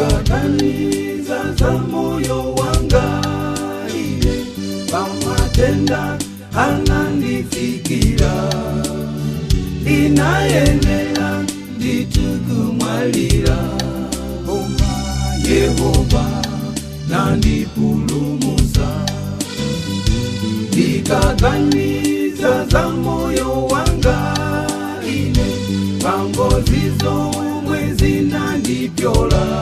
Ndikaganiza za moyo wanga ine, pamatenda anandifikira, ndinayenera nditukumwalira, koma Yehova nandipulumusa. Ndikaganiza za moyo wanga ine, pangozi zomwe zinandipyola,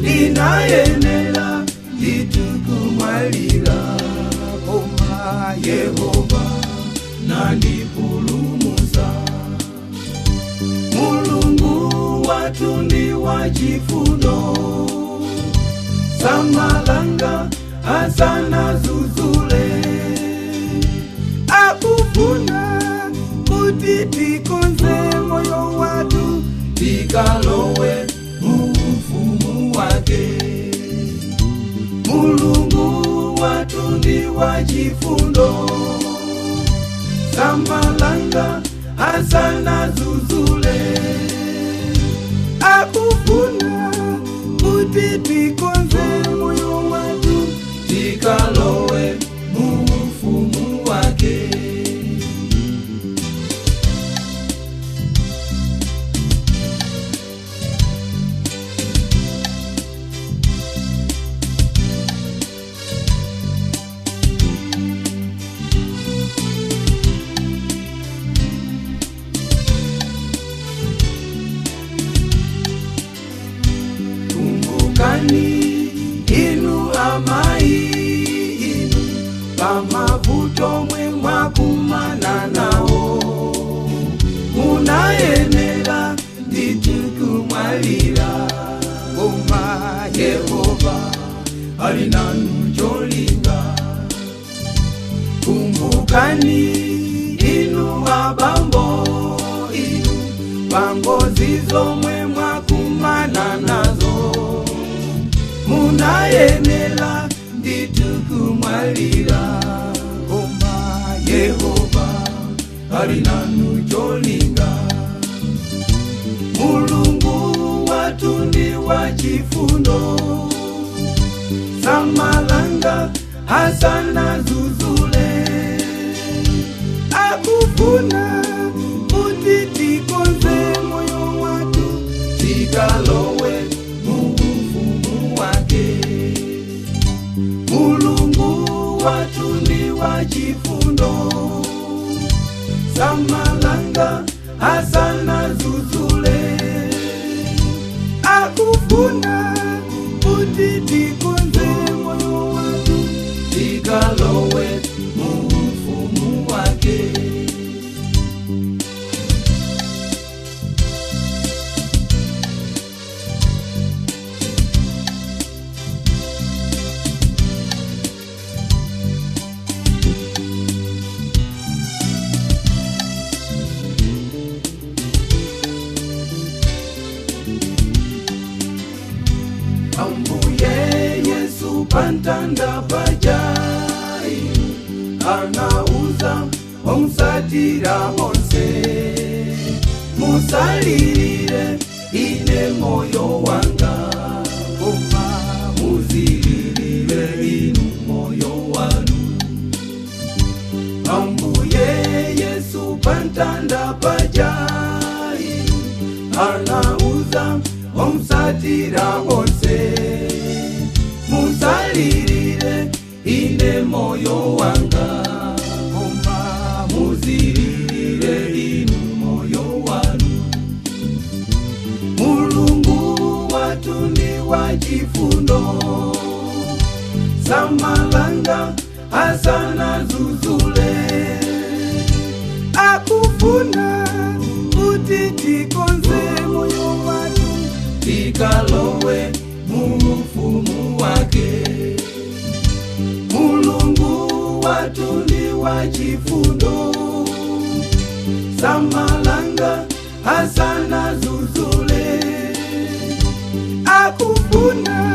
ndinayenera nditukumwalira, koma Yehova nandipulumusa. Mulungu wathu ndi wachifundo, samalanga asanazuzule, akufuna kuti tikonze moyo wathu, tikalowe muufumu wake. Mulungu wathu ndi wachifundo, samalanga asanazuzule, akufuna kuti tikonze moyo wathu, tikalowe muufumu wake. Kumbukani inu amai inu, pamavuto mwe mwakumana nawo, munayenera nditukumwalira, koma Yehova ali nanu cholinga. Kumbukani inu abambo inu, pangozi zomwe mwakumana nazo, munayenera nditukumwalira, koma Yehova ali nanu cholinga. Mulungu wathu ndi wachifundo, samalanga asanazuzule, akufuna kuti tikonze moyo wathu, tikalowe muufumu wake. Mulungu wathu ndi wachifundo, samalanga asanazuzule, akufuna kuti tikonze moyo wathu, tikalowe muufumu wake. Ambuye Yesu pantanda pajai anauza omusatira bonse, musalirire ine moyo wanga, koma muzilirire inu moyo wanu. Ambuye Yesu pantanda pajai anauza omusatira bonse, musalirire ine moyo wanga, koma muzilirire inu moyo wanu. Mulungu wathu ndi wachifundo, samalanga asanazuzule, akufuna kuti tikonze moyo wathu, tikalowe muufumu wake. Mulungu wathu ndi wachifundo, samalanga asanazuzule, akufuna